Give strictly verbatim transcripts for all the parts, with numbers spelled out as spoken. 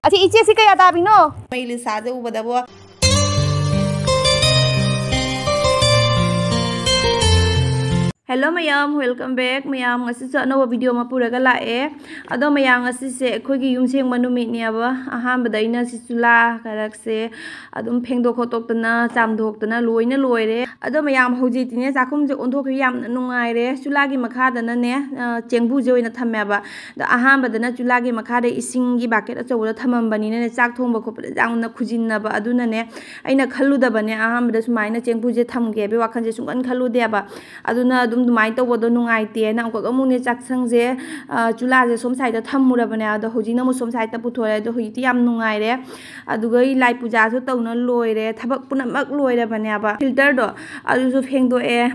ꯑꯁꯤ ꯏꯆꯦꯁꯤ ꯀꯌꯥ ꯇꯥꯕꯤꯅꯣ? ꯃꯩ ꯂꯤꯁꯥꯁꯦ ꯎꯕꯗꯕꯣ꯫ Hello ꯃꯌꯥꯝ, welcome back꯫ ꯃꯌꯥꯝ, ꯉꯁꯤꯁꯨ ꯑꯅꯧꯕ video ꯑꯃ ꯄꯨꯔꯒ ꯂꯥꯛꯑꯦ꯫ ꯑꯗꯣ ꯃꯌꯥꯝ, ꯉꯁꯤꯁꯦ ꯑꯩꯈꯣꯏꯒꯤ ꯌꯨꯝ ꯁꯦꯡꯕ ꯅꯨꯃꯤꯠꯅꯦꯕ꯫ ꯑꯍꯥꯟꯕꯗ ꯑꯩꯅ ꯁꯤ ꯆꯨꯂꯥ ꯈꯔꯛꯁꯦ ꯑꯗꯨꯝ ꯐꯦꯡꯗꯣꯛ ꯈꯣꯠꯇꯣꯛꯇꯅ, ꯆꯥꯝꯊꯣꯛꯇꯅ ꯂꯣꯏꯅ ꯂꯣꯏꯔꯦ꯫ ꯑꯗꯣ ꯃꯌꯥꯝ, ꯍꯧꯖꯤꯛꯇꯤꯅꯦ ꯆꯥꯛꯈꯨꯝꯁꯦ ꯑꯣꯟꯊꯣꯛꯈ꯭ꯔꯦ, ꯌꯥꯝꯅ ꯅꯨꯡꯉꯥꯏꯔꯦ꯫ ꯆꯨꯂꯥꯒꯤ ꯃꯈꯥꯗꯅꯅꯦ, ꯑ, ꯆꯦꯡꯕꯨꯁꯦ ꯑꯣꯏꯅ ꯊꯝꯃꯦꯕ꯫ ꯑꯗꯣ ꯑꯍꯥꯟꯕꯗꯅ ꯆꯨꯂꯥꯒꯤ ꯃꯈꯥꯗ ꯏꯁꯤꯡꯒꯤ bucket ꯑꯆꯧꯕꯗ ꯊꯝꯃꯝꯕꯅꯤꯅꯅꯦ, ꯆꯥꯛ ꯊꯣꯡꯕ ꯈꯣꯠꯄꯗ ꯌꯥꯝꯅ ꯈꯨꯖꯤꯟꯅꯕ꯫ ꯑꯗꯨꯅꯅꯦ, ꯑꯩꯅ ꯈꯜꯂꯨꯗꯕꯅꯦ ꯑꯍꯥꯟꯕꯗ ꯁꯨꯃꯥꯏꯅ ꯆꯦꯡꯕꯨꯁꯦ ꯊꯝꯒꯦ ꯍꯥꯏꯕꯒꯤ ꯋꯥꯈꯜꯁꯦ ꯁꯨꯡꯈꯟ ꯈꯜꯂꯨꯗꯦꯕ꯫ ꯑꯗꯨꯅ ꯑꯗꯨꯝ ꯑꯗꯨꯃꯥꯏꯅ ꯇꯧꯕꯗꯣ ꯅꯨꯡꯉꯥꯏꯇꯦꯅ ꯑꯃꯨꯛꯀ ꯑꯃꯨꯛꯅꯦ ꯆꯥꯛꯁꯪꯁꯦ, ꯑ, ꯆꯨꯂꯥꯁꯦ ꯁꯣꯝ side ꯊꯝꯃꯨꯔꯕꯅꯦ꯫ ꯑꯗꯣ ꯍꯧꯖꯤꯛꯅ ꯑꯃꯨꯛ ꯁꯣꯝ side ꯄꯨꯊꯣꯔꯛꯑꯦ꯫ ꯑꯗꯣ ꯍꯧꯖꯤꯛꯇꯤ ꯌꯥꯝ ꯅꯨꯡꯉꯥꯏꯔꯦ꯫ ꯑꯗꯨꯒ ꯑꯩ ꯂꯥꯏ ꯄꯨꯖꯥꯁꯨ ꯇꯧꯅ ꯂꯣꯏꯔꯦ꯫ ꯊꯕꯛ ꯄꯨꯝꯅꯃꯛ ꯂꯣꯏꯔꯕꯅꯦꯕ꯫ Filter ꯗꯣ ꯑꯗꯨꯁꯨ ꯐꯦꯡꯗꯣꯛꯑꯦ꯫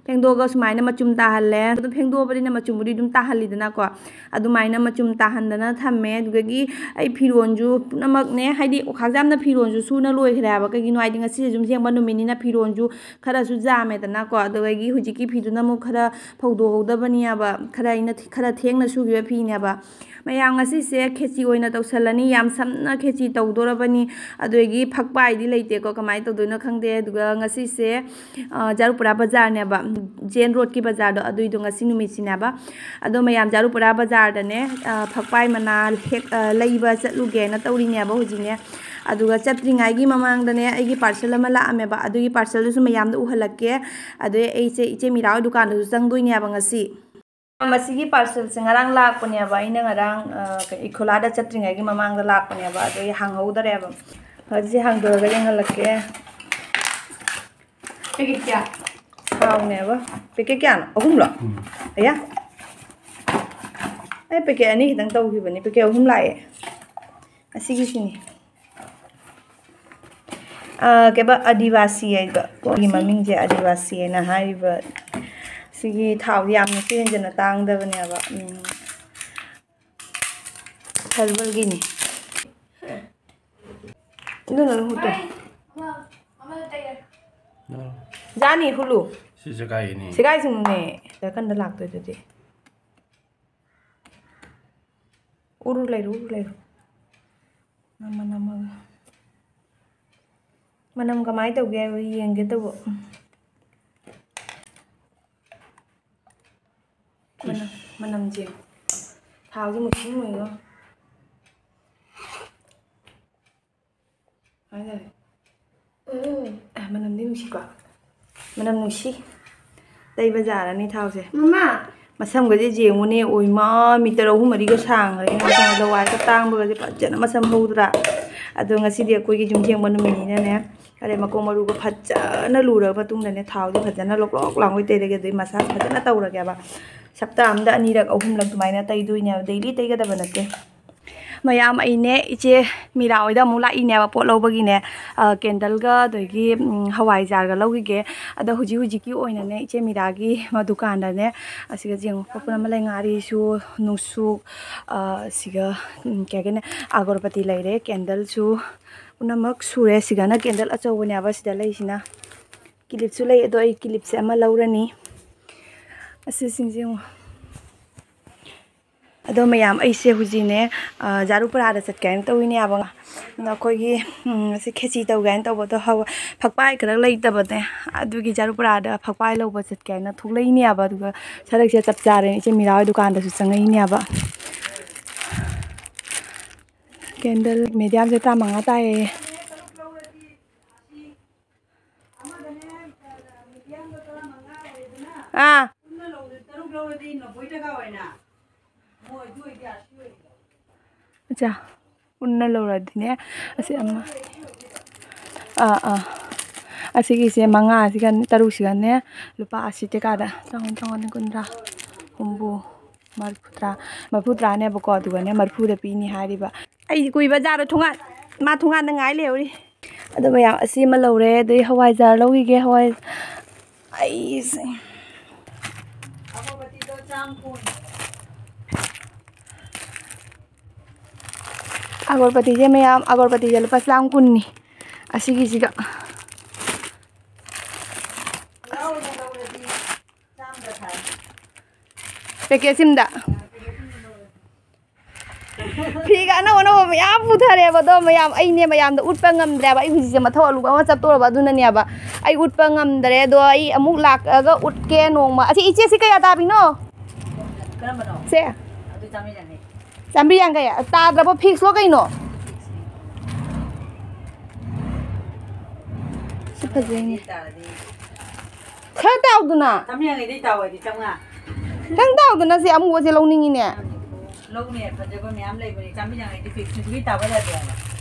ꯐꯦꯡꯗꯣꯛꯑꯒ ꯁꯨꯃꯥꯏꯅ ꯃꯆꯨꯝ ꯇꯥꯍꯜꯂꯦ꯫ ꯑꯗꯨ ꯐꯦꯡꯗꯣꯛꯑꯕꯅꯤꯅ ꯃꯆꯨꯝꯕꯨꯗꯤ ꯑꯗꯨꯝ ꯇꯥꯍꯜꯂꯤꯗꯅꯀꯣ꯫ ꯑꯗꯨꯃꯥꯏꯅ ꯃꯆꯨꯝ ꯇꯥꯍꯟꯗꯅ ꯊꯝꯃꯦ꯫ ꯑꯗꯨꯗꯒꯤ ꯑꯩ ꯐꯤꯔꯣꯟꯁꯨ ꯄꯨꯝꯅꯃꯛꯅꯦ, ꯍꯥꯏꯗꯤ ꯑꯣꯈꯥꯛ ꯌꯥꯝꯅ ꯐꯤꯔꯣꯟꯁꯨ ꯁꯨꯅ ꯂꯣꯏꯈ꯭ꯔꯦ ꯍꯥꯏꯕ꯫ ꯀꯩꯒꯤꯅꯣ ꯍꯥꯏꯗꯤ ꯉꯁꯤꯁꯦ ꯌꯨꯝ ꯁꯦꯡꯕ ꯅꯨꯃꯤꯠꯅꯤꯅ ꯐꯤꯔꯣꯟꯁꯨ ꯈꯔꯁꯨ ꯌꯥꯝꯃꯦꯗꯅꯀꯣ꯫ ꯑꯗꯨꯗꯒꯤ ꯍꯧꯖꯤꯛꯀꯤ ꯐꯤꯗꯨꯅ ꯑꯃꯨꯛ ꯈꯔ ꯐꯧꯗꯣꯛꯍꯧꯗꯕꯅꯦꯕ, ꯈꯔ ꯑꯩꯅ ꯊꯤ-, ꯈꯔ ꯊꯦꯡꯅ ꯁꯨꯈꯤꯕ ꯐꯤꯅꯦꯕ꯫ ꯃꯌꯥꯝ, ꯉꯁꯤꯁꯦ ꯈꯦꯆꯤ ꯑꯣꯏꯅ ꯇꯧꯁꯜꯂꯅꯤ꯫ ꯌꯥꯝ ꯁꯝꯅ ꯈꯦꯆꯤ ꯇꯧꯗꯣꯔꯕꯅꯤ꯫ ꯑꯗꯨꯗꯒꯤ ꯐꯛꯄꯥꯏꯗꯤ ꯂꯩꯇꯦꯀꯣ, ꯀꯃꯥꯏꯅ ꯇꯧꯗꯣꯏꯅꯣ ꯈꯪꯗꯦ꯫ ꯑꯗꯨꯒ ꯉꯁꯤꯁꯦ, ꯑ, ꯖꯥꯔꯨꯄꯨꯔꯥ ꯕꯖꯥꯔꯅꯦꯕ, ꯖꯦꯟ ꯔꯣꯗꯀꯤ ꯕꯖꯥꯔꯗꯣ, ꯑꯗꯨꯏꯗꯣ ꯉꯁꯤ ꯅꯨꯃꯤꯠꯁꯤꯅꯦꯕ꯫ ꯑꯗꯣ ꯃꯌꯥꯝ, ꯖꯥꯔꯨꯄꯨꯔꯥ ꯕꯖꯥꯔꯗꯅꯦ, ꯑ, ꯐꯛꯄꯥꯏ ꯃꯅꯥ ꯍꯦꯛ, ꯑ, ꯂꯩꯕ ꯆꯠꯂꯨꯒꯦꯅ ꯇꯧꯔꯤꯅꯦꯕ ꯍꯧꯖꯤꯛꯅꯦ꯫ ꯑꯗꯨꯒ ꯆꯠꯇ꯭ꯔꯤꯉꯩꯒꯤ ꯃꯃꯥꯡꯗꯅꯦ, ꯑꯩꯒꯤ parcel ꯑꯃ ꯂꯥꯛꯑꯝꯃꯦꯕ, ꯑꯗꯨꯒꯤ parcel ꯗꯨꯁꯨ ꯃꯌꯥꯝꯗ ꯎꯍꯜꯂꯛꯀꯦ꯫ ꯑꯗꯨꯗꯩ ꯑꯩꯁꯦ ꯏꯆꯦ ꯃꯤꯔꯥ ꯍꯣꯏ ꯗꯨꯀꯥꯟꯗꯁꯨ ꯆꯪꯗꯣꯏꯅꯦꯕ ꯉꯁꯤ꯫ ꯃꯁꯤꯒꯤ parcel ꯁꯦ ꯉꯔꯥꯡ ꯂꯥꯛꯄꯅꯦꯕ, ꯑꯩꯅ ꯉꯔꯥꯡ, ꯑ, ꯀ-, ꯏꯈꯣꯂꯥꯗ ꯆꯠꯇ꯭ꯔꯤꯉꯩꯒꯤ ꯃꯃꯥꯡꯗ ꯂꯥꯛꯄꯅꯦꯕ, ꯑꯗꯣ ꯑꯩ ꯍꯥꯡꯍꯧꯗꯔꯦꯕ꯫ ꯍꯧꯖꯤꯛ ꯍꯥꯡꯗꯣꯛꯑꯒ ꯌꯦꯡꯍꯜꯂꯛꯀꯦ꯫ Packet ꯀꯌꯥ? ꯊꯥꯎꯅꯦꯕ꯫ Packet ꯀꯌꯥꯅꯣ? ꯑꯍꯨꯝꯂꯣ? ꯎꯝ꯫ ꯑꯌꯥ꯫ ꯑꯩ packet ꯑꯅꯤ ꯈꯤꯇꯪ ꯇꯧꯈꯤꯕꯅꯤ, packet ꯑꯍꯨꯝ ꯂꯥꯛꯑꯦ꯫ ꯑꯁꯤꯒꯤꯁꯤꯅꯤ꯫ ꯑ, ꯀꯩꯕ, ꯑꯗꯤꯋꯥꯁꯤ ꯍꯥꯏꯕ ꯄꯣꯠꯀꯤ ꯃꯃꯤꯡꯁꯦ ꯑꯗꯤꯋꯥꯁꯤ ꯍꯥꯏꯅ ꯍꯥꯏꯔꯤꯕ꯫ ꯁꯤꯒꯤ ꯊꯥꯎꯗꯤ ꯌꯥꯝꯅꯁꯨ ꯍꯦꯟꯖꯟꯅ ꯇꯥꯡꯗꯕꯅꯦꯕ꯫ ꯎꯝ꯫ Herbal Guinea. ꯑꯗꯨꯅ ꯑꯗꯨꯝ ꯍꯨꯠꯇꯣꯛꯑꯣ꯫ ꯖꯥꯅꯤ ꯍꯨꯜꯂꯨ꯫ ꯁꯤ ꯁꯦꯒꯥꯏꯒꯤꯅꯤ꯫ ꯁꯦꯒꯥꯏꯁꯅꯨꯅꯦ꯫ ꯗꯔꯀꯟꯗ ꯂꯥꯛꯇꯣꯏꯗꯨꯗꯤ꯫ ꯎꯔꯨ ꯂꯩꯔꯨ, ꯎꯔꯨ ꯂꯩꯔꯨ꯫ ꯅꯝꯃ ꯅꯝꯃꯒ꯫ ꯃꯅꯝ ꯀꯃꯥꯏꯅ ꯇꯧꯒꯦ ꯍꯥꯏꯕ ꯌꯦꯡꯒꯦ ꯇꯧꯕ꯫ ꯃꯅꯝ, ꯃꯅꯝꯁꯦ꯫ ꯊꯥꯎꯁꯦ ꯃꯨꯁꯤꯟ ꯃꯨꯏꯉꯣ꯫ ꯀꯃꯥꯏꯅ ꯇꯧꯋꯤ? ꯎꯝ꯫ ꯑꯦ, ꯃꯅꯝꯗꯤ ꯅꯨꯡꯁꯤꯀꯣ? ꯃꯅꯝ ꯅꯨꯡꯁꯤ꯫ ꯇꯩꯕ ꯌꯥꯔꯅꯤ ꯊꯥꯎꯁꯦ꯫ ꯃꯃꯥ꯫ ꯃꯁꯝꯒꯁꯦ ꯌꯦꯡꯉꯨꯅꯦ, ꯑꯣꯏꯃꯥ, ꯃꯤꯇꯔ ꯑꯍꯨꯝ ꯃꯔꯤꯒ ꯁꯥꯡꯈ꯭ꯔꯦ꯫ ꯃꯁꯝ ꯂꯋꯥꯏꯒ ꯇꯥꯡꯕꯒꯁꯦ ꯐꯖꯅ ꯃꯁꯝ ꯍꯧꯗ꯭ꯔꯥ? ꯑꯗꯣ ꯉꯁꯤꯗꯤ ꯑꯩꯈꯣꯏꯒꯤ ꯌꯨꯝ ꯁꯦꯡꯕ ꯅꯨꯃꯤꯠꯅꯤꯅꯅꯦ, ꯑꯗꯩ ꯃꯀꯣꯛ ꯃꯔꯨꯒ ꯐꯖꯅ ꯂꯨꯔꯕ ꯃꯇꯨꯡꯗꯅꯦ, ꯊꯥꯎꯁꯦ ꯐꯖꯅ ꯂꯣꯛ ꯂꯣꯛ ꯂꯥꯎꯉꯩ ꯇꯩꯔꯒꯦ, ꯑꯗꯩ ꯃꯁꯥꯁ ꯐꯖꯅ ꯇꯧꯔꯒꯦꯕ꯫ ꯁꯞꯇꯥ ꯑꯝꯗ ꯑꯅꯤꯔꯛ ꯑꯍꯨꯝꯂꯛ ꯑꯗꯨꯃꯥꯏꯅ ꯇꯩꯗꯣꯏꯅꯦꯕ, ꯗꯦꯂꯤ ꯇꯩꯒꯗꯕ ꯅꯠꯇꯦ꯫ ꯃꯌꯥꯝ, ꯑꯩꯅꯦ ꯏꯆꯦ ꯃꯤꯔꯥ ꯍꯣꯏꯗ ꯑꯃꯨꯛ ꯂꯥꯛꯏꯅꯦꯕ ꯄꯣꯠ ꯂꯧꯕꯒꯤꯅꯦ꯫ ꯑ, ꯀꯦꯟꯗꯜꯒ ꯑꯗꯒꯤ, ꯎꯝ, ꯍꯋꯥꯏꯖꯥꯔꯒ ꯂꯧꯈꯤꯒꯦ꯫ ꯑꯗꯣ ꯍꯧꯖꯤꯛ ꯍꯧꯖꯤꯛꯀꯤ ꯑꯣꯏꯅꯅꯦ ꯏꯆꯦ ꯃꯤꯔꯥꯒꯤ ꯗꯨꯀꯥꯟꯗꯅꯦ, ꯑꯁꯤꯒ ꯌꯦꯡꯉꯨ, ꯄꯣꯠ ꯄꯨꯝꯅꯃꯛ ꯂꯩ, ꯉꯥꯔꯤꯁꯨ, ꯅꯨꯡꯁꯨꯛ, ꯑ, ꯁꯤꯒ, ꯎꯝ, ꯀꯩ ꯍꯥꯏꯒꯅꯤ, ꯑꯒꯔꯕꯇꯤ ꯂꯩꯔꯦ, ꯀꯦꯟꯗꯜꯁꯨ ꯄꯨꯝꯅꯃꯛ ꯁꯨꯔꯦ꯫ ꯁꯤꯒꯅ ꯀꯦꯟꯗꯜ ꯑꯆꯧꯕꯅꯦꯕ ꯁꯤꯗ ꯂꯩꯁꯤꯅ꯫ ꯀꯤꯂꯤꯞꯁꯨ ꯂꯩ, ꯑꯗꯣ ꯑꯩ ꯀꯤꯂꯤꯞꯁꯦ ꯑꯃ ꯂꯧꯔꯅꯤ꯫ ꯑꯁꯤꯁꯤꯡꯁꯦ ꯌꯦꯡꯉꯨ꯫ ꯑꯗꯣ ꯃꯌꯥꯝ, ꯑꯩꯁꯦ ꯍꯧꯖꯤꯛꯅꯦ, ꯑ, ꯖꯥꯔꯨ ꯄꯔꯥꯗ ꯆꯠꯀꯦ ꯍꯥꯏꯅ ꯇꯧꯔꯤꯅꯦꯕ꯫ ꯑꯗꯣ ꯑꯩꯈꯣꯏꯒꯤ, ꯎꯝ, ꯁꯤ ꯈꯦꯆꯤ ꯇꯧꯒꯦ ꯍꯥꯏꯅ ꯇꯧꯕꯗꯣ ꯍꯋꯥ-, ꯐꯛꯄꯥꯏ ꯈꯔ ꯂꯩꯇꯕꯅꯦ, ꯑꯗꯨꯒꯤ ꯖꯥꯔꯨ ꯄꯔꯥꯗ ꯐꯛꯄꯥꯏ ꯂꯧꯕ ꯆꯠꯀꯦ ꯍꯥꯏꯅ ꯊꯣꯛꯂꯛꯏꯅꯦꯕ꯫ ꯑꯗꯨꯒ ꯁꯔꯛꯁꯦ ꯆꯞ ꯆꯥꯔꯦ, ꯏꯆꯦ ꯃꯤꯔꯥ ꯍꯣꯏ ꯗꯨꯀꯥꯟꯗꯁꯨ ꯆꯪꯉꯛꯏꯅꯦꯕ꯫ ꯀꯦꯟꯗꯜ ꯃꯦꯗꯤꯌꯝꯁꯦ ꯇꯔꯥꯃꯉꯥ ꯇꯥꯏꯌꯦ꯫ ꯑꯥ꯫ ꯑꯠꯆꯥ, ꯄꯨꯟꯅ ꯂꯧꯔꯗꯤꯅꯦ, ꯑꯁꯤ ꯑꯃ, ꯑꯥ, ꯑꯥ, ꯑꯁꯤꯒꯤꯁꯦ ꯃꯉꯥꯁꯤꯒ ꯇꯔꯨꯛꯁꯤꯒꯅꯦ, ꯂꯨꯄꯥ ꯑꯁꯤ ꯇꯦꯀꯥꯗ ꯆꯥꯝꯃꯉꯥ, ꯆꯥꯝꯃꯉꯥ, ꯀꯨꯟꯊ꯭ꯔꯥ, ꯍꯨꯝꯐꯨ, ꯃꯔꯤꯐꯨꯇꯔꯥ, ꯃꯔꯤꯐꯨꯇꯔꯥꯅꯦꯕꯀꯣ, ꯑꯗꯨꯒꯅꯦ ꯃꯔꯤꯐꯨꯗ ꯄꯤꯅꯤ ꯍꯥꯏꯔꯤꯕ꯫ ꯑꯩ ꯀꯨꯏꯕ ꯖꯥꯔꯣ ꯊꯣꯡꯒꯥꯟ, ꯃꯥ ꯊꯣꯡꯒꯥꯟꯗ ꯉꯥꯏ ꯂꯩꯍꯧꯔꯤ꯫ ꯑꯗꯣ ꯃꯌꯥꯝ, ꯑꯁꯤ ꯑꯃ ꯂꯧꯔꯦ, ꯑꯗꯩ ꯍꯋꯥꯏꯖꯥꯔ ꯂꯧꯈꯤꯒꯦ, ꯍꯋꯥꯏ, ꯑꯩꯁꯦ꯫ ꯑꯒꯔꯕꯇꯤꯁꯦ ꯃꯌꯥꯝ, ꯑꯒꯔꯕꯇꯤꯁꯦ ꯂꯨꯄꯥ ꯆꯥꯝ ꯀꯨꯟꯅꯤ ꯑꯁꯤꯒꯤꯁꯤꯒ꯫ ꯄꯦꯀꯦꯠ ꯁꯤꯝꯗ꯫ ꯐꯤꯒ ꯑꯅꯧ ꯑꯅꯧꯕ ꯃꯌꯥꯝ ꯄꯨꯊꯔꯦꯕ꯫ ꯑꯗꯣ ꯃꯌꯥꯝ, ꯑꯩꯅꯦ ꯃꯌꯥꯝꯗ ꯎꯠꯄ ꯉꯝꯗ꯭ꯔꯦꯕ꯫ ꯑꯩ ꯍꯧꯖꯤꯛꯁꯦ ꯃꯊꯧ ꯑꯂꯨꯕ ꯑꯃ ꯆꯠꯇꯣꯔꯕ, ꯑꯗꯨꯅꯅꯦꯕ ꯑꯩ ꯎꯠꯄ ꯉꯝꯗ꯭ꯔꯦ꯫ ꯑꯗꯣ ꯑꯩ ꯑꯃꯨꯛ ꯂꯥꯛꯑꯒ ꯎꯠꯀꯦ ꯅꯣꯡꯃ꯫ ꯑꯁꯤ ꯏꯆꯦꯁꯤ ꯀꯌꯥ ꯇꯥꯕꯤꯅꯣ? ꯀꯔꯝꯕꯅꯣ? ꯁꯦ, ꯑꯗꯨ ꯆꯥꯝꯃꯔꯤ ꯌꯥꯡꯈꯩ꯫ ꯆꯥꯝꯃꯔꯤ ꯌꯥꯡꯈꯩ ꯇꯥꯗ꯭ꯔꯕꯣ? ꯐꯤꯛꯁꯂꯣ ꯀꯩꯅꯣ? ꯁꯤ ꯐꯖꯩꯅꯦ꯫ ꯈꯔ ꯇꯥꯎꯗꯅ꯫ ꯆꯥꯝꯃꯔꯤ ꯌꯥꯡꯈꯩꯗꯩ ꯇꯥꯎ ꯍꯥꯏꯗꯤ ꯆꯥꯝꯃꯉꯥ꯫ ꯈꯤꯇꯪ ꯇꯥꯎꯗꯅ, ꯁꯤ ꯑꯃꯨꯕꯁꯦ ꯂꯧꯅꯤꯡꯉꯤꯅꯦ꯫ ꯂꯧꯅꯦ, ꯐꯖꯕ ꯃꯌꯥꯝ ꯂꯩꯕꯅꯦ꯫ ꯆꯥꯝꯃꯔꯤ ꯌꯥꯡꯈꯩꯗꯤ ꯐꯤꯛꯁ, ꯁꯤꯗꯒꯤ ꯇꯥꯕ ꯌꯥꯗꯦ ꯍꯥꯏꯕ꯫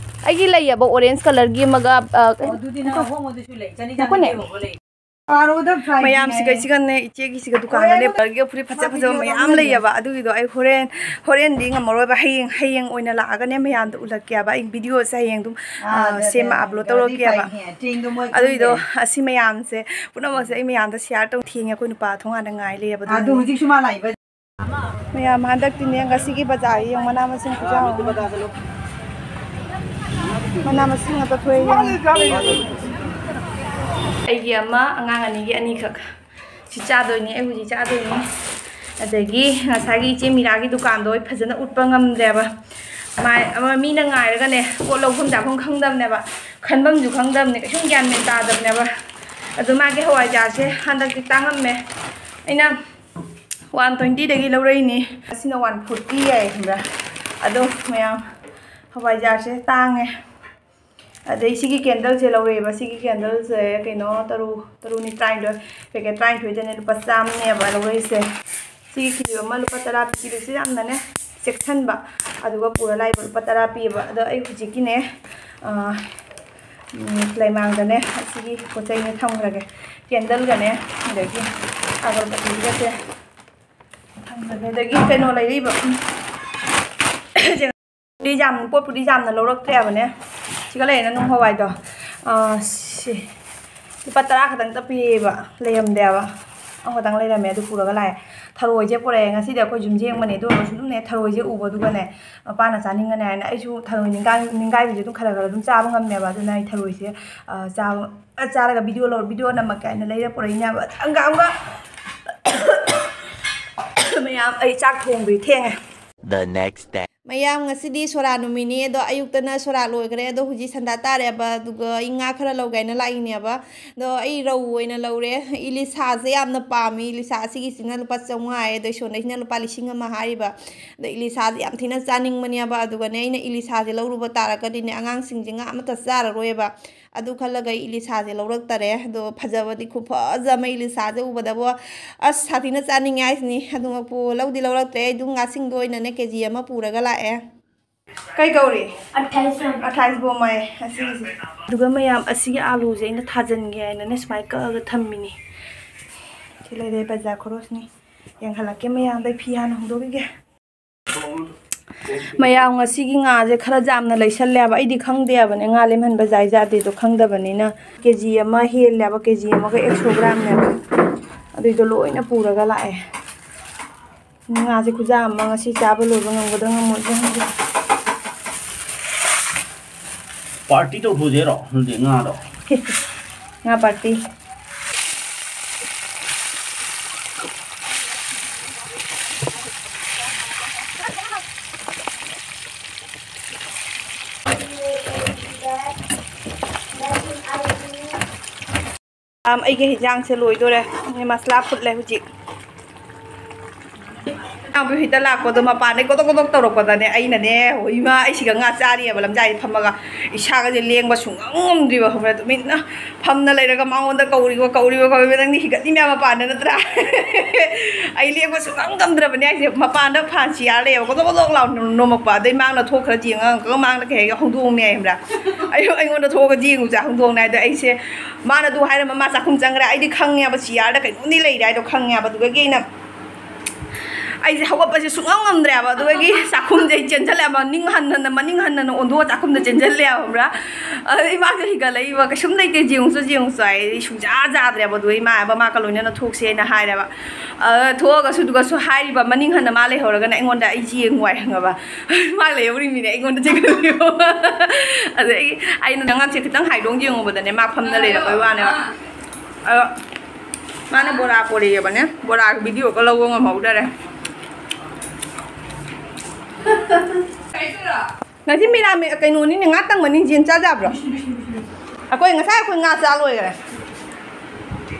ꯑꯩꯒꯤ ꯂꯩꯌꯦꯕ, ꯑꯣꯔꯦꯟꯖ ꯀꯂꯔꯒꯤ ꯑꯃꯒ, ꯑ, ꯑꯣ, ꯑꯗꯨꯗꯤ ꯅꯪ ꯑꯍꯣꯡꯕꯗꯨꯁꯨ ꯂꯩ꯫ ꯆꯅꯤ ꯉꯥꯏꯈꯣꯅꯦ꯫ ꯆꯥꯝꯃꯔꯤꯒꯤ ꯑꯍꯣꯡꯕ ꯂꯩ꯫ ꯃꯌꯥꯝꯁꯤꯒ ꯁꯤꯒꯅꯦ, ꯏꯆꯦꯒꯤ ꯁꯤꯒ ꯗꯨꯀꯥꯟꯗꯅꯦ, ꯀꯂꯔꯒꯤ ꯐꯨꯔꯤꯠ ꯐꯖ ꯐꯖꯕ ꯃꯌꯥꯝ ꯂꯩꯌꯦꯕ꯫ ꯑꯗꯨꯒꯤꯗꯣ ꯑꯩ ꯍꯣꯔꯦꯟ, ꯍꯣꯔꯦꯟꯗꯤ ꯉꯝꯃꯔꯣꯏꯕ, ꯍꯌꯦꯡ, ꯍꯌꯦꯡ ꯑꯣꯏꯅ ꯂꯥꯛꯑꯒꯅꯦ ꯃꯌꯥꯝꯗꯣ ꯎꯠꯂꯛꯀꯦꯕ꯫ ꯑꯩ ꯚꯤꯗꯤꯑꯣꯁꯦ ꯍꯌꯦꯡ ꯑꯗꯨꯝ, ꯑꯥ, ꯑꯥ, ꯑꯗꯨ ꯁꯦꯝꯃ ꯑꯗꯨ ꯑꯞꯂꯣꯗ ꯑꯗꯨ ꯑꯗꯨꯗꯤ ꯇꯧꯔꯛꯀꯦꯕ꯫ ꯐꯩꯅꯦ, ꯆꯦꯡꯗꯣ ꯃꯣꯏ ꯑꯗꯨꯏꯗꯣ ꯄꯨꯟꯗꯦ꯫ ꯑꯁꯤ ꯃꯌꯥꯝꯁꯦ ꯄꯨꯝꯅꯃꯛꯁꯦ ꯑꯩ ꯃꯌꯥꯝꯗ ꯁꯤꯌꯥꯔ ꯇꯧ ꯊꯦꯡꯉꯦ, ꯑꯩꯈꯣꯏ ꯅꯨꯄꯥ ꯊꯣꯡꯒꯥꯟꯗ ꯉꯥꯏ ꯂꯩꯌꯦꯕ꯫ ꯑꯗꯨ ꯑꯗꯨꯅꯅꯦ꯫ ꯍꯧꯖꯤꯛꯁꯨ ꯃꯥ ꯂꯥꯛꯏꯕ꯫ ꯃꯌꯥꯝ ꯍꯟꯗꯛꯇꯤꯅꯦ, ꯉꯁꯤꯒꯤ ꯕꯖꯥꯔꯒꯤ ꯌꯦꯡꯉꯨ, ꯃꯅꯥ ꯃꯁꯤꯡ ꯈꯨꯌꯥꯝ ꯑꯃ꯫ ꯃꯅꯥ ꯃꯁꯤꯡ ꯉꯥꯛꯇ ꯊꯣꯛꯑꯦ ꯌꯦꯡꯉꯨ꯫ ꯑꯩꯒꯤ ꯑꯃ, ꯑꯉꯥꯡ ꯑꯅꯤꯒꯤ ꯑꯅꯤꯈꯛ꯫ ꯁꯤ ꯆꯥꯗꯣꯏꯅꯤ, ꯑꯩ ꯍꯧꯖꯤꯛ ꯆꯥꯗꯣꯏꯅꯤ꯫ ꯑꯗꯒꯤ ꯉꯁꯥꯏꯒꯤ ꯏꯆꯦ ꯃꯤꯔꯥꯒꯤ ꯗꯨꯀꯥꯟꯗꯣ ꯑꯩ ꯐꯖꯅ ꯎꯠꯄ ꯉꯝꯗ꯭ꯔꯦꯕ꯫ ꯃꯥꯏ ꯑꯃ ꯃꯤꯅ ꯉꯥꯏꯔꯒꯅꯦ, ꯄꯣꯠ ꯂꯧꯐꯝ ꯆꯥꯐꯝ ꯈꯪꯗꯕꯅꯦꯕ, ꯈꯟꯐꯝꯁꯨ ꯈꯪꯗꯕꯅꯦ, ꯀꯩꯁꯨꯝ ꯒ꯭ꯌꯥꯟ ꯃꯦꯟ ꯇꯥꯗꯕꯅꯦꯕ꯫ ꯑꯗꯣ ꯃꯥꯒꯤ ꯍꯋꯥꯏꯖꯥꯔꯁꯦ ꯍꯟꯗꯛꯇꯤ ꯇꯥꯡꯉꯝꯃꯦ꯫ ꯑꯩꯅ ꯋꯥꯟ ꯇ꯭ꯋꯦꯟꯇꯤꯗꯒꯤ ꯂꯧꯔꯛꯏꯅꯤ꯫ ꯑꯁꯤꯅ ꯋꯥꯟ ꯐꯣꯔꯇꯤ ꯌꯥꯏ, ꯈꯪꯕ꯭ꯔꯥ? ꯑꯗꯣ ꯃꯌꯥꯝ, ꯍꯋꯥꯏꯖꯥꯔꯁꯦ ꯇꯥꯡꯉꯦ꯫ ꯑꯗꯩ ꯁꯤꯒꯤ ꯀꯦꯟꯗꯜꯁꯦ ꯂꯧꯔꯛꯑꯦꯕ꯫ ꯁꯤꯒꯤ ꯀꯦꯟꯗꯜꯁꯦ ꯀꯩꯅꯣ, ꯇꯔꯨ, ꯇꯔꯨꯅꯤ ꯇꯔꯥꯅꯤꯊꯣꯏ, ꯄꯦꯀꯦꯠ ꯇꯔꯥꯅꯤꯊꯣꯏꯗꯅꯦ ꯂꯨꯄꯥ ꯆꯥꯝꯃꯅꯦꯕ ꯂꯧꯔꯛꯏꯁꯦ꯫ ꯁꯤꯒꯤ ꯀꯤꯂꯤꯞ ꯑꯃ ꯂꯨꯄꯥ ꯇꯔꯥ ꯄꯤ꯫ ꯀꯤꯂꯤꯞꯁꯦ ꯌꯥꯝꯅꯅꯦ ꯆꯦꯛꯁꯤꯟꯕ, ꯑꯗꯨꯒ ꯄꯨꯔ ꯂꯥꯛꯏꯕ ꯂꯨꯄꯥ ꯇꯔꯥ ꯄꯤꯌꯦꯕ꯫ ꯑꯗꯣ ꯑꯩ ꯍꯧꯖꯤꯛꯀꯤꯅꯦ, ꯑꯥ, ꯎꯝ, ꯂꯩꯃꯥꯡꯗꯅꯦ ꯑꯁꯤꯒꯤ ꯄꯣꯠ ꯆꯩꯁꯦ ꯊꯝꯈ꯭ꯔꯒꯦ꯫ ꯀꯦꯟꯗꯜꯒꯅꯦ, ꯑꯗꯒꯤ ꯑꯒꯔꯕꯇꯤꯒꯁꯦ ꯊꯝꯈ꯭ꯔꯒꯦ꯫ ꯑꯗꯒꯤ ꯀꯩꯅꯣ ꯂꯩꯔꯛꯏꯕ, ꯎꯝ, ꯄꯣꯠꯄꯨꯗꯤ ꯌꯥꯝ, ꯄꯣꯠꯄꯨꯗꯤ ꯌꯥꯝꯅ ꯂꯧꯔꯛꯇ꯭ꯔꯦꯕꯅꯦ꯫ ꯁꯤꯒ ꯂꯩꯔꯦꯅ ꯅꯨꯡ ꯍꯋꯥꯏꯗꯣ꯫ ꯑꯥ, ꯁꯤ ꯂꯨꯄꯥ ꯇꯔꯥ ꯈꯛꯇꯪꯇ ꯄꯤꯌꯦꯕ, ꯂꯩꯔꯝꯗꯦꯕ꯫ ꯑꯃꯈꯛꯇꯪ ꯂꯩꯔꯝꯃꯦ, ꯑꯗꯨ ꯄꯨꯔꯒ ꯂꯥꯛꯑꯦ꯫ ꯊꯔꯣꯏꯁꯦ ꯄꯨꯔꯛꯑꯦ꯫ ꯉꯁꯤꯗꯤ ꯑꯩꯈꯣꯏ ꯌꯨꯝ ꯌꯦꯡꯕꯅꯦ, ꯑꯗꯨ ꯑꯣꯏꯔꯒꯁꯨ ꯑꯗꯨꯝꯅꯦ, ꯊꯔꯣꯏꯁꯦ ꯎꯕꯗꯨꯒꯅꯦ, ꯃꯄꯥꯅ ꯆꯥꯅꯤꯡꯒꯅꯤ ꯍꯥꯏꯅ, ꯑꯩꯁꯨ ꯊꯔꯣꯏ ꯅꯤꯡꯒꯥꯏ-, ꯅꯤꯡꯒꯥꯏꯕꯤꯁꯦ ꯑꯗꯨꯝ ꯈꯔ ꯈꯔ ꯑꯗꯨꯝ ꯆꯥꯕ ꯉꯝꯃꯦꯕ꯫ ꯑꯗꯨꯅ ꯑꯩ ꯊꯔꯣꯏꯁꯦ, ꯑ, ꯆꯥꯕ, ꯑ, ꯆꯥꯔꯒ ꯚꯤꯗꯤꯑꯣ ꯂꯧ-, ꯚꯤꯗꯤꯑꯣ ꯅꯝꯃꯛꯀꯦ ꯍꯥꯏꯅ ꯂꯩꯔ ꯄꯨꯔꯛꯏꯅꯦꯕ꯫ ꯍꯪꯒꯥꯝꯒ ꯃꯌꯥꯝ, ꯑꯩ ꯆꯥꯛ ꯊꯣꯡꯗ꯭ꯔꯤ, ꯊꯦꯡꯉꯦ꯫ The next day. ꯃꯌꯥꯝ, ꯉꯁꯤꯗꯤ ꯁꯣꯔꯥ ꯅꯨꯃꯤꯠꯅꯤ꯫ ꯑꯗꯣ ꯑꯌꯨꯛꯇꯅ ꯁꯣꯔꯥ ꯂꯣꯏꯈ꯭ꯔꯦ꯫ ꯑꯗꯣ ꯍꯧꯖꯤꯛ ꯁꯟꯗꯥ ꯇꯥꯔꯦꯕ꯫ ꯑꯗꯨꯒ ꯑꯩ ꯉꯥ ꯈꯔ ꯂꯧꯒꯦ ꯍꯥꯏꯅ ꯂꯥꯛꯏꯅꯦꯕ꯫ ꯑꯗꯣ ꯑꯩ ꯔꯧ ꯑꯣꯏꯅ ꯂꯧꯔꯦ꯫ ꯏꯂꯤꯁꯥꯁꯦ ꯌꯥꯝꯅ ꯄꯥꯝꯃꯤ꯫ ꯏꯂꯤꯁꯥ ꯑꯁꯤꯒꯤꯁꯤꯅ ꯂꯨꯄꯥ ꯆꯥꯝꯃꯉꯥ ꯍꯥꯏꯌꯦ꯫ ꯑꯗꯣ ꯏꯁꯣꯔꯅ ꯁꯤꯅ ꯂꯨꯄꯥ ꯂꯤꯁꯤꯡ ꯑꯃ ꯍꯥꯏꯔꯤꯕ꯫ ꯑꯗꯣ ꯏꯂꯤꯁꯥꯁꯦ ꯌꯥꯝ ꯊꯤꯅ ꯆꯥꯅꯤꯡꯕꯅꯦꯕ꯫ ꯑꯗꯨꯒꯅꯦ, ꯑꯩꯅ ꯏꯂꯤꯁꯥꯁꯦ ꯂꯧꯔꯨꯕ ꯇꯥꯔꯒꯗꯤꯅꯦ, ꯑꯉꯥꯡꯁꯤꯡꯁꯦ ꯉꯥ ꯑꯃꯠꯇ ꯆꯥꯔꯔꯣꯏꯕ꯫ ꯑꯗꯨ ꯈꯜꯂꯒ ꯑꯩ ꯏꯂꯤꯁꯥꯁꯦ ꯂꯧꯔꯛꯇꯔꯦ꯫ ꯑꯗꯣ ꯐꯖꯕꯗꯤ ꯈꯨꯐꯖ ꯑꯃ, ꯏꯂꯤꯁꯥꯁꯦ ꯎꯕꯗꯕꯨ ꯑꯁ, ꯁꯥꯊꯤꯅ ꯆꯥꯅꯤꯡꯉꯦ ꯍꯥꯏꯁꯤꯅꯤ꯫ ꯑꯗꯨꯃꯛꯄꯨ ꯂꯧꯗꯤ ꯂꯧꯔꯛꯇ꯭ꯔꯦ꯫ ꯑꯩ ꯑꯗꯨꯝ ꯉꯥꯁꯤꯡꯗꯣ ꯑꯣꯏꯅꯅꯦ, ꯀꯦ ꯖꯤ ꯑꯃ ꯄꯨꯔꯒ ꯂꯥꯛꯑꯦ꯫ ꯀꯩ ꯀꯧꯔꯤ? ꯑꯊꯥꯏꯁ ꯕꯣꯝ꯫ ꯑꯊꯥꯏꯁ ꯕꯣꯝ ꯍꯥꯏꯌꯦ ꯑꯁꯤꯒꯤꯁꯦ꯫ ꯑꯗꯨꯒ ꯃꯌꯥꯝ, ꯑꯁꯤꯒꯤ ꯑꯥꯂꯨꯁꯦ ꯑꯩꯅ ꯊꯥꯖꯤꯟꯒꯦ ꯍꯥꯏꯅꯅꯦ ꯁꯨꯃꯥꯏꯅ ꯀꯛꯑꯒ ꯊꯝꯃꯤꯅꯤ꯫ ꯁꯤ ꯂꯩꯔꯦ ꯕꯖꯥꯔ ꯈꯣꯔꯣꯁꯅꯤ꯫ ꯌꯦꯡꯍꯜꯂꯛꯀꯦ ꯃꯌꯥꯝꯗ꯫ ꯑꯩ ꯐꯤ ꯍꯥꯟꯅ ꯍꯣꯡꯗꯣꯛꯈꯤꯒꯦ꯫ ꯃꯌꯥꯝ, ꯉꯁꯤꯒꯤ ꯉꯥꯁꯦ ꯈꯔ ꯌꯥꯝꯅ ꯂꯩꯁꯜꯂꯦꯕ꯫ ꯑꯩꯗꯤ ꯈꯪꯗꯦꯕꯅꯦ, ꯉꯥ ꯂꯦꯝꯍꯟꯕ ꯖꯥꯏ ꯖꯥꯗꯦꯗꯣ ꯈꯪꯗꯕꯅꯤꯅ꯫ ꯀꯦ ꯖꯤ ꯑꯃ ꯍꯦꯜꯂꯦꯕ, ꯀꯦ ꯖꯤ ꯑꯃꯒ ꯑꯦꯛꯁꯣ ꯒ꯭ꯔꯥꯝꯅꯦꯕ꯫ ꯑꯗꯨꯏꯗꯣ ꯂꯣꯏꯅ ꯄꯨꯔꯒ ꯂꯥꯛꯑꯦ꯫ ꯉꯥꯁꯦ ꯈꯨꯖꯥ ꯑꯃ, ꯉꯁꯤ ꯆꯥꯕ ꯂꯣꯏꯕ ꯉꯝꯒꯗ꯭ꯔꯥ ꯉꯝꯃꯣꯏꯗ꯭ꯔꯥ ꯈꯪꯗꯦ꯫ ꯄꯥꯔꯇꯤ ꯇꯧꯊꯣꯛꯁꯦꯔꯣ ꯑꯗꯨꯗꯤ ꯉꯥꯗꯣ? ꯉꯥ ꯄꯥꯔꯇꯤ꯫ ꯑꯝ, ꯑꯩꯒꯤ ꯍꯤꯟꯖꯥꯡꯁꯦ ꯂꯣꯏꯗꯣꯔꯦ꯫ ꯑꯩ ꯃꯁꯂꯥ ꯐꯨꯠꯂꯦ ꯍꯧꯖꯤꯛ꯫ ꯏꯅꯥꯎꯄꯤ ꯍꯣꯏꯗ ꯂꯥꯛꯄꯗꯣ ꯃꯄꯥꯟꯗꯩ ꯀꯣꯗꯣꯛ ꯀꯣꯗꯣꯛ ꯇꯧꯔꯛꯄꯗꯅꯦ, ꯑꯩꯅꯅꯦ, ꯍꯣ ꯏꯃꯥ, ꯑꯩ ꯁꯤꯒ ꯉꯥ ꯆꯥꯔꯤꯑꯕ ꯂꯝꯖꯥꯏꯗ ꯐꯝꯃꯒ ꯏꯁꯥꯒꯁꯦ ꯂꯦꯡꯕ ꯁꯨꯡꯉꯝ ꯉꯝꯗ꯭ꯔꯤꯕ, ꯈꯪꯕ꯭ꯔꯥ? ꯇꯨꯃꯤꯟꯅ ꯐꯝꯅ ꯂꯩꯔꯒ ꯃꯉꯣꯟꯗ ꯀꯧꯔꯤꯕ, ꯀꯧꯔꯤꯕ, ꯀꯧꯔꯤꯕ꯫ ꯅꯪꯗꯤ ꯍꯤꯒꯠꯂꯤ ꯃꯌꯥꯝ ꯃꯄꯥꯟꯗ ꯅꯠꯇ꯭ꯔꯥ? ꯑꯩ ꯂꯦꯡꯕ ꯁꯨꯡꯉꯝ ꯉꯝꯗ꯭ꯔꯕꯅꯦ ꯍꯥꯏꯁꯦ꯫ ꯃꯄꯥꯟꯗ ꯐꯥꯟ ꯆꯤꯌꯥꯔ ꯂꯩꯌꯦꯕ, ꯀꯣꯗꯣꯛ ꯀꯣꯗꯣꯛ ꯂꯥꯎ ꯅꯣꯝꯃꯛꯄ꯫ ꯑꯗꯩ ꯃꯥꯡꯅ ꯊꯣꯛꯈ꯭ꯔ ꯌꯦꯡꯉꯒ, ꯃꯥꯡꯗ ꯀꯩ ꯍꯥꯏꯒꯦ, ꯍꯧꯗꯣꯡꯅꯦ ꯍꯥꯏꯕ꯭ꯔꯥ? ꯑꯩ, ꯑꯩꯉꯣꯟꯗ ꯊꯣꯛꯑꯒ ꯌꯦꯡꯉꯨꯁꯦ, ꯍꯧꯗꯣꯡꯅꯦ ꯍꯥꯏꯗꯣ꯫ ꯑꯩꯁꯦ, ꯃꯥꯅ ꯑꯗꯨ ꯍꯥꯏꯔꯝꯃ ꯃꯥ ꯆꯥꯛꯈꯨꯝ ꯆꯪꯈ꯭ꯔꯦ꯫ ꯑꯩꯗꯤ ꯈꯪꯉꯦꯕ, ꯆꯤꯌꯥꯔꯗ ꯀꯩꯅꯣꯝꯗꯤ ꯂꯩꯔꯦ ꯍꯥꯏꯗꯣ ꯈꯪꯉꯦꯕ꯫ ꯑꯗꯨꯗꯒꯤ ꯑꯩꯅ, ꯑꯩꯁꯦ ꯍꯧꯒꯠꯄꯁꯦ ꯁꯨꯡꯉꯝ ꯉꯝꯗ꯭ꯔꯦꯕ꯫ ꯑꯗꯨꯗꯒꯤ ꯆꯥꯛꯈꯨꯝꯁꯦ ꯑꯩ ꯆꯦꯟꯁꯤꯜꯂꯦꯕ, ꯃꯅꯤꯡ ꯍꯟ ꯍꯟꯅ, ꯃꯅꯤꯡ ꯍꯟ ꯍꯟꯅ ꯑꯣꯟꯊꯣꯛꯑ ꯆꯥꯛꯈꯨꯝꯗ ꯆꯦꯟꯁꯤꯜꯂꯦꯕ, ꯈꯪꯕ꯭ꯔꯥ? ꯑꯗꯩ ꯃꯥꯁꯦ ꯍꯤꯒꯠꯂꯛꯏꯕ, "ꯀꯩꯁꯨꯝ ꯂꯩꯇꯦ, ꯌꯦꯡꯉꯨꯆꯣ, ꯌꯦꯡꯉꯨꯆꯣ" ꯍꯥꯏ꯫ ꯑꯩ ꯁꯨꯡꯌꯥ ꯌꯥꯗ꯭ꯔꯦꯕ꯫ ꯑꯗꯨꯗꯩ ꯏꯃꯥ ꯍꯥꯏꯕ, "ꯃꯥꯒ ꯂꯣꯏꯅꯅ ꯊꯣꯛꯁꯦꯅ" ꯍꯥꯏꯔꯦꯕ꯫ ꯑꯗ ꯊꯣꯛꯑꯒꯁꯨ, ꯑꯗꯨꯒꯁꯨ ꯍꯥꯏꯔꯤꯕ, ꯃꯅꯤꯡ ꯍꯟꯅ ꯃꯥ ꯂꯩꯍꯧꯔꯒꯅ ꯑꯩꯉꯣꯟꯗ ꯑꯩ ꯌꯦꯡꯉꯨ ꯍꯥꯏ, ꯈꯪꯉꯕ? ꯃꯥ ꯂꯩꯍꯧꯔꯤꯃꯤꯅꯦ ꯑꯩꯉꯣꯟꯗ ꯆꯦꯟꯈꯠꯂꯛꯏꯕ꯫ ꯑꯗꯩ ꯑꯩꯅ ꯉꯥꯁꯦ ꯈꯤꯇꯪ ꯍꯥꯏꯗꯣꯛ ꯌꯦꯡꯉꯨꯕꯗꯅꯦ, ꯃꯥ ꯐꯝꯅ ꯂꯩꯔꯝꯕꯩ ꯋꯥꯅꯦꯕ꯫ ꯑꯗꯣ ꯃꯥꯅ ꯕꯣꯔꯥ ꯄꯣꯔꯛꯑꯦꯕꯅꯦ, ꯕꯣꯔꯥꯒꯤ ꯚꯤꯗꯤꯑꯣꯒ ꯂꯧꯕ ꯉꯝꯍꯧꯗꯔꯦ꯫ ꯉꯁꯤ ꯃꯤꯔꯥꯃꯦ ꯀꯩꯅꯣꯅꯤꯅꯦ, ꯉꯥ ꯇꯪꯕꯅꯤ, ꯌꯦꯟ ꯆꯥ ꯌꯥꯕ꯭ꯔꯣ? ꯑꯩꯈꯣꯏ ꯉꯁꯥꯏ ꯑꯩꯈꯣꯏ ꯉꯥ ꯆꯥ ꯂꯣꯏꯈ꯭ꯔꯦ꯫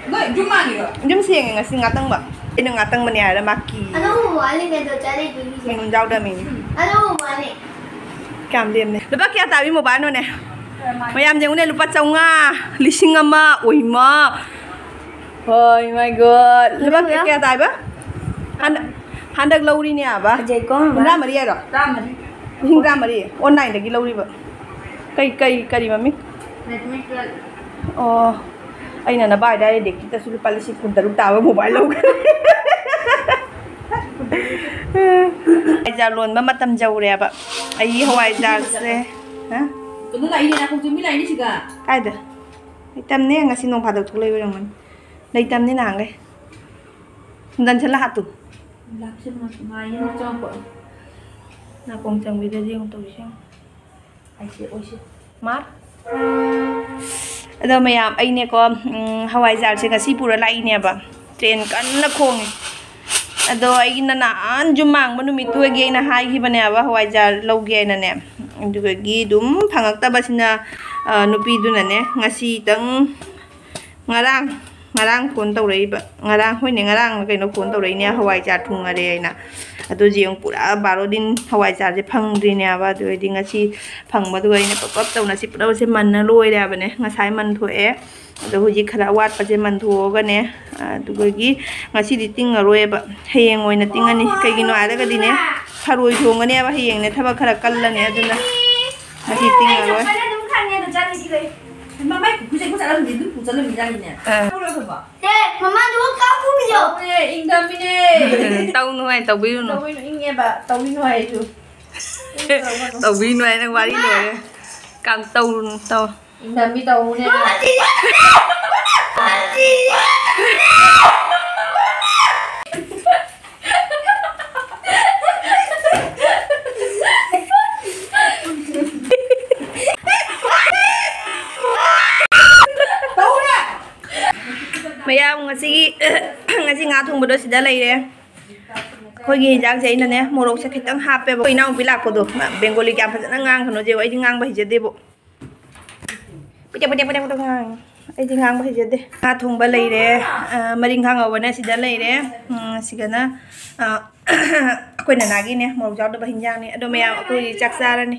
ꯅꯣꯏ ꯌꯨꯝ ꯃꯥꯡꯉꯤꯔꯣ? ꯌꯨꯝ ꯁꯦꯡꯉꯦ ꯉꯁꯤ ꯉꯥ ꯇꯪꯕ꯫ ꯑꯩꯅ ꯉꯥ ꯇꯪꯕꯅꯦ ꯍꯥꯏꯔ ꯃꯥ ꯀꯤ꯫ ꯑꯅꯧꯕ ꯃꯥꯜꯂꯤꯅꯦ ꯑꯗꯣ ꯆꯥꯅꯩꯗꯨꯒꯤꯁꯦ꯫ ꯃꯤꯅꯨꯡ ꯌꯥꯎꯗꯕ ꯃꯤꯅꯤ꯫ ꯑꯅꯧꯕ ꯃꯥꯜꯂꯦ꯫ ꯀꯌꯥꯝ ꯂꯦꯝꯃꯦ? ꯂꯨꯄꯥ ꯀꯌꯥ ꯇꯥꯕꯤ ꯃꯣꯕꯥꯏꯜꯅꯣꯅꯦ? ꯃꯌꯥꯝ ꯌꯦꯡꯉꯨꯅꯦ, ꯂꯨꯄꯥ ꯆꯥꯝꯃꯉꯥ, ꯂꯤꯁꯤꯡ ꯑꯃ, ꯑꯣꯏꯃꯥ꯫ Oh my God. ꯂꯨꯄꯥ ꯀꯌꯥ, ꯀꯌꯥ ꯇꯥꯏꯕ? ꯍꯟꯗꯛ, ꯍꯟꯗꯛ ꯂꯧꯔꯤꯅꯦ ꯍꯥꯏꯕ? ꯐꯖꯩꯀꯣ, ꯃꯃꯥ? ꯍꯨꯝꯗ꯭ꯔꯥ ꯃꯔꯤ ꯍꯥꯏꯔꯣ? ꯇꯔꯥꯃꯔꯤ꯫ ꯂꯤꯁꯤꯡ ꯇꯔꯥꯃꯔꯤ? Online-ꯗꯒꯤ ꯂꯧꯔꯤꯕ? ꯀꯩ, ꯀꯩ, ꯀꯔꯤ ꯃꯃꯤꯡ? Redmi twelve꯫ ꯑꯣ, ꯑꯩꯅ ꯅꯕꯥꯏꯗ ꯏꯂꯦꯛꯇ꯭ꯔꯤꯛꯇꯁꯨ ꯂꯨꯄꯥ ꯂꯤꯁꯤꯡ ꯀꯨꯟꯇꯔꯨꯛ ꯇꯥꯕ ꯃꯣꯕꯥꯏꯜ ꯂꯧꯈ꯭ꯔꯦ꯫ ꯍꯋꯥꯏꯖꯥꯔ ꯂꯣꯟꯕ ꯃꯇꯝ ꯌꯧꯔꯦꯕ꯫ ꯑꯩꯒꯤ ꯍꯋꯥꯏꯖꯥꯔꯁꯦ, ꯍꯥ? ꯀꯩꯅꯣ ꯂꯥꯛꯏꯅꯦ, ꯅꯥꯀꯣꯡ ꯆꯨꯝꯕꯤ ꯂꯥꯛꯏꯅꯦ ꯁꯤꯗ꯫ ꯀꯥꯏꯗ? ꯂꯩꯇꯝꯅꯦ, ꯉꯁꯤ ꯅꯣꯡ ꯐꯥꯗꯣꯛ ꯊꯣꯛꯂꯛꯏ ꯑꯣꯏꯔꯝꯒꯅꯤ꯫ ꯂꯩꯇꯝꯅꯦ ꯅꯍꯥꯟꯈꯩ꯫ ꯁꯨꯝ ꯗꯟꯁꯜꯂ ꯍꯥꯠꯇꯨ꯫ ꯂꯥꯛꯁꯤꯟ ꯉꯥꯏ-, ꯉꯥꯏꯌꯦ, ꯆꯪꯉꯛꯄ꯫ ꯅꯥꯀꯣꯡ ꯆꯪꯕꯤꯗꯗꯤ ꯑꯃꯨꯛ ꯇꯧꯔꯤꯁꯦ ꯌꯦꯡꯉꯨ꯫ ꯑꯩꯁꯦ ꯑꯣꯏꯁꯦ꯫ ꯃꯥ? ꯑꯗꯣ ꯃꯌꯥꯝ, ꯑꯩꯅꯦꯀꯣ, ꯎꯝ, ꯍꯋꯥꯏꯖꯥꯔꯁꯦ ꯉꯁꯤ ꯄꯨꯔ ꯂꯥꯛꯏꯅꯦꯕ꯫ ꯇ꯭ꯔꯦꯟ ꯀꯟꯅ ꯈꯣꯡꯉꯤ꯫ ꯑꯗꯣ ꯑꯩꯒꯤ ꯅꯅꯥꯟ ꯌꯨꯝ ꯃꯥꯡꯕ ꯅꯨꯃꯤꯠꯇꯨꯗꯒꯤ ꯑꯩꯅ ꯍꯥꯏꯈꯤꯕꯅꯦꯕ ꯍꯋꯥꯏꯖꯥꯔ ꯂꯧꯒꯦ ꯍꯥꯏꯅꯅꯦ꯫ ꯑꯗꯨꯗꯒꯤ ꯑꯗꯨꯝ ꯐꯪꯉꯛꯇꯕꯁꯤꯅ, ꯑ, ꯅꯨꯄꯤꯗꯨꯅꯅꯦ ꯉꯁꯤꯇꯪ, ꯉꯔꯥꯡ, ꯉꯔꯥꯡ phone ꯇꯧꯔꯛꯏꯕ꯫ ꯉꯔꯥꯡ, ꯍꯣꯏꯅꯦ, ꯉꯔꯥꯡꯂ ꯀꯩꯅꯣ phone ꯇꯧꯔꯛꯏꯅꯦ, ꯍꯋꯥꯏꯖꯥꯔ ꯊꯨꯡꯉꯔꯦ ꯍꯥꯏꯅ꯫ ꯑꯗꯨ ꯌꯦꯡꯉꯨ, ꯄꯨꯔꯥ ꯕꯥꯔꯣ ꯗꯤꯟ ꯍꯋꯥꯏꯖꯥꯔꯁꯦ ꯐꯪꯗ꯭ꯔꯤꯅꯦꯕ꯫ ꯑꯗꯨ ꯑꯣꯏꯔꯗꯤ ꯉꯁꯤ ꯐꯪꯕꯗꯨꯒ ꯑꯩꯅ ꯄꯞ ꯄꯞ ꯇꯧꯅ ꯁꯤ ꯄꯨꯝꯅꯃꯛꯁꯦ ꯃꯟꯅ ꯂꯣꯏꯔꯦ ꯍꯥꯏꯕꯅꯦ꯫ ꯉꯁꯥꯏ ꯃꯟꯊꯣꯛꯑꯦ꯫ ꯑꯗꯣ ꯍꯧꯖꯤꯛ ꯈꯔ ꯑꯋꯥꯠꯄꯁꯦ ꯃꯟꯊꯣꯛꯑꯒꯅꯦ, ꯑꯗꯨꯗꯒꯤ ꯉꯁꯤꯗꯤ ꯇꯤꯡꯉꯔꯣꯏꯕ, ꯍꯌꯦꯡ ꯑꯣꯏꯅ ꯇꯤꯡꯉꯅꯤ꯫ ꯀꯩꯒꯤꯅꯣ ꯍꯥꯏꯔꯒꯗꯤꯅꯦ, ꯊꯔꯣꯏ ꯊꯣꯡꯒꯅꯦꯕ ꯍꯌꯦꯡꯅꯦ, ꯊꯕꯛ ꯈꯔ ꯀꯜꯂꯅꯤ꯫ ꯑꯗꯨꯅ ꯉꯁꯤ ꯇꯤꯡꯉꯔꯣꯏ꯫ ꯃꯃꯥꯏ ꯄꯨꯄꯨꯁꯦ ꯑꯩꯈꯣꯏ ꯆꯠꯂꯝꯗꯦ, ꯑꯗꯨꯝ ꯄꯨ ꯆꯠꯂꯝꯃꯤꯖꯥꯠꯅꯤꯅꯦ꯫ ꯑꯥ꯫ ꯇꯧꯔꯕꯣ? ꯑꯦ, ꯃꯃꯥ, ꯑꯗꯨꯒ ꯀꯥꯞꯄꯨꯃꯤꯁꯣ꯫ ꯇꯧꯔꯦ, ꯏꯪꯗꯝꯃꯤꯅꯦ꯫ ꯇꯧꯅꯨ ꯍꯥꯏ, ꯇꯧꯕꯤꯔꯨꯅꯨ꯫ ꯇꯧꯕꯤꯅꯨ, ꯏꯪꯉꯦꯕ, ꯇꯧꯕꯤꯅꯨ ꯍꯥꯏꯁꯨ꯫ ꯇꯧꯕꯤꯅꯨ ꯍꯥꯏ, ꯅꯪ ꯋꯥꯔꯤ ꯂꯣꯏꯔꯦ꯫ ꯀꯥꯡ ꯇꯧꯔꯨꯅꯨ, ꯇꯧ꯫ ꯏꯪꯗꯝꯃꯤ ꯇꯧꯅꯦ꯫ ꯃꯌꯥꯝ ꯉꯁꯤꯒꯤ, ꯉꯁꯤ ꯉꯥ ꯊꯣꯡꯕꯗꯣ ꯁꯤꯗ ꯂꯩꯔꯦ꯫ ꯑꯩꯈꯣꯏꯒꯤ ꯍꯤꯟꯖꯥꯡꯁꯦ ꯑꯩꯅꯅꯦ ꯃꯣꯔꯣꯛꯁꯦ ꯈꯤꯇꯪ ꯍꯥꯞꯄꯦꯕ꯫ ꯑꯩꯈꯣꯏ ꯏꯅꯥꯎꯄꯤ ꯂꯥꯛꯄꯗꯣ, ꯃꯥ ꯕꯦꯡꯒꯣꯂꯤ ꯀꯌꯥꯝ ꯐꯖꯅ ꯉꯥꯡꯒꯅꯣꯁꯦꯕ, ꯑꯩꯗꯤ ꯉꯥꯡꯕ ꯍꯩꯖꯗꯦꯕ꯫ ꯄꯤꯇꯦꯛ ꯄꯤꯇꯦꯛ ꯄꯤꯇꯦꯛ ꯄꯤꯇꯦꯛ ꯉꯥꯡꯉꯦ꯫ ꯑꯩꯗꯤ ꯉꯥꯡꯕ ꯍꯩꯖꯗꯦ꯫ ꯉꯥ ꯊꯣꯡꯕ ꯂꯩꯔꯦ, ꯑ, ꯃꯔꯤꯡꯈꯥ ꯉꯧꯕꯅ ꯁꯤꯗ ꯂꯩꯔꯦ꯫ ꯎꯝ, ꯁꯤꯒꯅ, ꯑ, ꯑꯩꯈꯣꯏ ꯅꯅꯥꯒꯤꯅꯦ, ꯃꯣꯔꯣꯛ ꯌꯥꯎꯗꯕ ꯍꯤꯟꯖꯥꯡꯅꯤ꯫ ꯑꯗꯣ ꯃꯌꯥꯝ ꯑꯩꯈꯣꯏ ꯍꯧꯖꯤꯛ ꯆꯥꯛ ꯆꯥꯔꯅꯤ꯫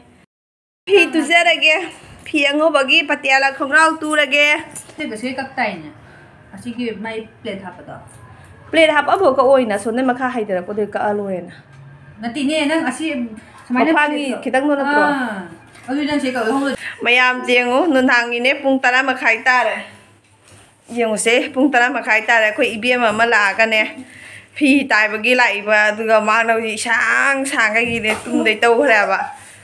ꯐꯤ ꯇꯨꯖꯔꯒꯦ꯫ ꯐꯤ ꯑꯉꯧꯕꯒꯤ ꯄꯇꯤꯌꯥꯂꯥ ꯈꯣꯡꯒ꯭ꯔꯥꯎ ꯇꯨꯔꯒꯦ꯫ ꯑꯁꯤꯒꯤ ꯃꯥꯏ ꯄ꯭ꯂꯦꯠ ꯍꯥꯞꯄꯗꯣ? ꯄ꯭ꯂꯦꯠ ꯍꯥꯞꯄꯕꯨ ꯀꯛꯑꯣꯏꯅ, ꯁꯣꯝꯗ ꯃꯈꯥ ꯍꯥꯏꯊꯔꯛꯄꯗꯩ ꯀꯛꯑ ꯂꯣꯏꯔꯦꯅ꯫ ꯅꯠꯇꯦꯅꯦ, ꯅꯪ ꯑꯁꯤ ꯁꯨꯃꯥꯏꯅ ꯃꯈꯥꯒꯤ ꯄ꯭ꯂꯦꯠꯇꯣ ꯈꯤꯇꯪꯗꯣ ꯅꯠꯇ꯭ꯔꯣ? ꯑꯥ, ꯑꯗꯨ ꯅꯪ ꯁꯤ ꯀꯛꯑꯣ꯫ ꯃꯌꯥꯝ ꯌꯦꯡꯉꯨ, ꯅꯨꯡꯗꯥꯡꯒꯤꯅꯦ, ꯄꯨꯡ ꯇꯔꯥ ꯃꯈꯥꯏ ꯇꯥꯔꯦ꯫ ꯌꯦꯡꯉꯨꯁꯦ, ꯄꯨꯡ ꯇꯔꯥ ꯃꯈꯥꯏ ꯇꯥꯔꯦ꯫ ꯑꯩꯈꯣꯏ ꯏꯕꯦꯝꯃ ꯑꯃ ꯂꯥꯛꯑꯒꯅꯦ, ꯐꯤ ꯇꯥꯏꯕꯒꯤ ꯂꯥꯛꯏꯕ, ꯑꯗꯨꯒ ꯃꯥꯅ ꯍꯧꯖꯤꯛ ꯏꯁꯥꯡ ꯁꯥꯡꯈꯩꯒꯤꯅꯦ, ꯇꯨꯝꯗꯩ ꯇꯧꯈ꯭ꯔꯦꯕ꯫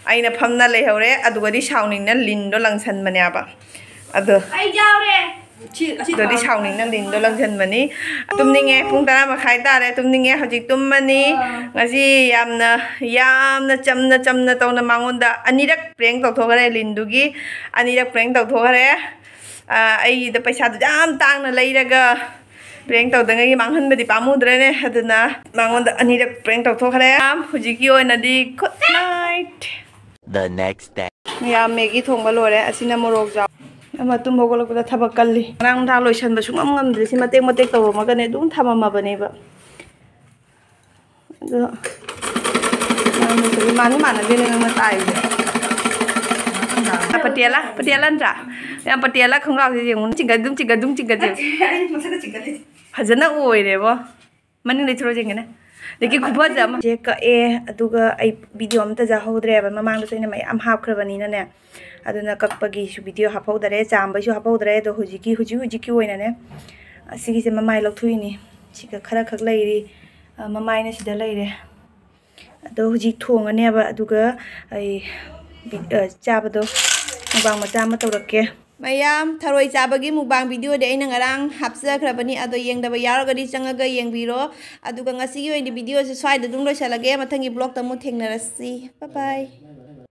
ꯑꯩꯅ ꯐꯝꯅ ꯂꯩꯍꯧꯔꯦ, ꯑꯗꯨꯒꯗꯤ ꯁꯥꯎꯅꯤꯡꯅ ꯂꯤꯟꯗꯣ ꯂꯪꯁꯟꯕꯅꯦꯕ꯫ ꯑꯗꯣ ꯑꯩ ꯌꯥꯎꯔꯦ꯫ ꯁꯤ, ꯑꯁꯤ ꯑꯗꯨꯗꯤ ꯊꯥꯎ꯫ ꯁꯥꯎꯅꯤꯡꯅ ꯂꯤꯟꯗꯣ ꯂꯪꯁꯟꯕꯅꯤ꯫ ꯇꯨꯝꯅꯤꯡꯉꯦ, ꯄꯨꯡ ꯇꯔꯥ ꯃꯈꯥꯏ ꯇꯥꯔꯦ, ꯇꯨꯝꯅꯤꯡꯉꯦ, ꯍꯧꯖꯤꯛ ꯇꯨꯝꯃꯅꯤ꯫ ꯑꯥ꯫ ꯉꯁꯤ ꯌꯥꯝꯅ, ꯌꯥꯝꯅ ꯆꯝꯅ, ꯆꯝꯅ ꯇꯧꯅ ꯃꯉꯣꯟꯗ ꯑꯅꯤꯔꯛ prank ꯇꯧꯊꯣꯛꯈ꯭ꯔꯦ, ꯂꯤꯟꯗꯨꯒꯤ ꯑꯅꯤꯔꯛ prank ꯇꯧꯊꯣꯛꯈ꯭ꯔꯦ꯫ ꯑꯥ, ꯑꯩꯒꯤꯗ ꯄꯩꯁꯥꯗꯨ ꯌꯥꯝ ꯇꯥꯡꯅ ꯂꯩꯔꯒ prank ꯇꯧꯗꯉꯩꯒꯤ ꯃꯥꯡꯍꯟꯕꯗꯤ ꯄꯥꯝꯃꯨꯗ꯭ꯔꯅꯦ? ꯑꯗꯨꯅ ꯃꯉꯣꯟꯗ ꯑꯅꯤꯔꯛ prank ꯇꯧꯊꯣꯛꯈ꯭ꯔꯦ꯫ ꯍꯧꯖꯤꯛꯀꯤ ꯑꯣꯏꯅꯗꯤ good night꯫ The next day. ꯃꯌꯥꯝ ꯃꯦꯒꯤ ꯊꯣꯡꯕ ꯂꯣꯏꯔꯦ꯫ ꯑꯁꯤꯅ ꯃꯣꯔꯣꯛ ꯖꯥꯎ꯫ ꯑꯃ ꯇꯨꯝ ꯍꯧꯒꯠꯂꯛꯄꯗ ꯊꯕꯛ ꯀꯜꯂꯤ꯫ ꯉꯔꯥꯡ ꯅꯨꯡꯗꯥꯡ ꯂꯣꯏꯁꯟꯕ ꯁꯨꯡꯉꯝ ꯉꯝꯗ꯭ꯔꯦ꯫ ꯁꯤ ꯃꯇꯦꯛ ꯃꯇꯦꯛ ꯇꯧꯔꯝꯃꯒꯅꯦ ꯑꯗꯨꯝ ꯊꯝꯃꯝꯃꯕꯅꯦꯕ꯫ ꯑꯗꯣ ꯃꯥꯟꯗꯤ ꯃꯥꯟꯅꯗꯦꯅꯦ ꯅꯪꯅ ꯇꯥꯏꯁꯦ꯫ ꯄꯇꯤꯌꯥꯂꯥ, ꯄꯇꯤꯌꯥꯂꯥ ꯅꯠꯇ꯭ꯔꯥ? ꯌꯥꯝ ꯄꯇꯤꯌꯥꯂꯥ ꯈꯣꯡꯒ꯭ꯔꯥꯎꯁꯦ ꯌꯦꯡꯉꯨ꯫ ꯆꯤꯡꯒꯗꯨꯝ, ꯆꯤꯡꯒꯗꯨꯝ, ꯆꯤꯡꯒꯗꯨꯝ꯫ ꯅꯠꯇꯦ, ꯑꯩ ꯃꯊꯛꯇ ꯆꯤꯡꯒꯠꯂꯤꯁꯦ꯫ ꯐꯖꯅ ꯑꯣꯏꯔꯦꯕꯣ꯫ ꯃꯅꯤꯡꯗꯩ ꯊꯣꯔꯛꯑꯣ ꯌꯦꯡꯒꯦꯅꯦ꯫ ꯑꯗꯒꯤ ꯈꯨꯐꯖ ꯑꯃ꯫ ꯆꯦ ꯀꯛꯑꯦ, ꯑꯗꯨꯒ ꯑꯩ video ꯑꯝꯇ ꯌꯥꯍꯧꯗ꯭ꯔꯦꯕ꯫ ꯃꯃꯥꯡꯗꯁꯨ ꯑꯩꯅ ꯃꯌꯥꯝ ꯍꯥꯞꯈ꯭ꯔꯕꯅꯤꯅꯅꯦ꯫ ꯑꯗꯨꯅ ꯀꯛꯄꯒꯤꯁꯨ video ꯍꯥꯞꯍꯧꯗꯔꯦ, ꯆꯥꯝꯕꯩꯁꯨ ꯍꯥꯞꯍꯧꯗꯔꯦ꯫ ꯑꯗꯣ ꯍꯧꯖꯤꯛꯀꯤ, ꯍꯧꯖꯤꯛ ꯍꯧꯖꯤꯛꯀꯤ ꯑꯣꯏꯅꯅꯦ, ꯑꯁꯤꯒꯤꯁꯦ ꯃꯃꯥꯏ ꯂꯧꯊꯣꯛꯏꯅꯤ꯫ ꯁꯤꯒ ꯈꯔ ꯈꯛ ꯂꯩꯔꯤ꯫ ꯑ, ꯃꯃꯥꯏꯅ ꯁꯤꯗ ꯂꯩꯔꯦ꯫ ꯑꯗꯣ ꯍꯧꯖꯤꯛ ꯊꯣꯡꯉꯅꯦꯕ, ꯑꯗꯨꯒ ꯑꯩ ꯕꯤ-, ꯑ, ꯆꯥꯕꯗꯣ mukbang ꯃꯆꯥ ꯑꯃ ꯇꯧꯔꯛꯀꯦ꯫ ꯃꯌꯥꯝ, ꯊꯔꯣꯏ ꯆꯥꯕꯒꯤ mukbang videoꯗꯤ ꯑꯩꯅ ꯉꯔꯥꯡ ꯍꯥꯞꯆꯈ꯭ꯔꯕꯅꯤ, ꯑꯗꯣ ꯌꯦꯡꯗꯕ ꯌꯥꯎꯔꯒꯗꯤ ꯆꯪꯉꯒ ꯌꯦꯡꯕꯤꯔꯣ꯫ ꯑꯗꯨꯒ ꯉꯁꯤꯒꯤ ꯑꯣꯏꯅꯗꯤ videoꯁꯦ ꯁ꯭ꯋꯥꯏꯗ ꯑꯗꯨꯝ ꯂꯣꯏꯁꯤꯜꯂꯒꯦ, ꯃꯊꯪꯒꯤ vlogꯇ ꯑꯃꯨꯛ ꯊꯦꯡꯅꯔꯁꯤ꯫ Bye bye꯫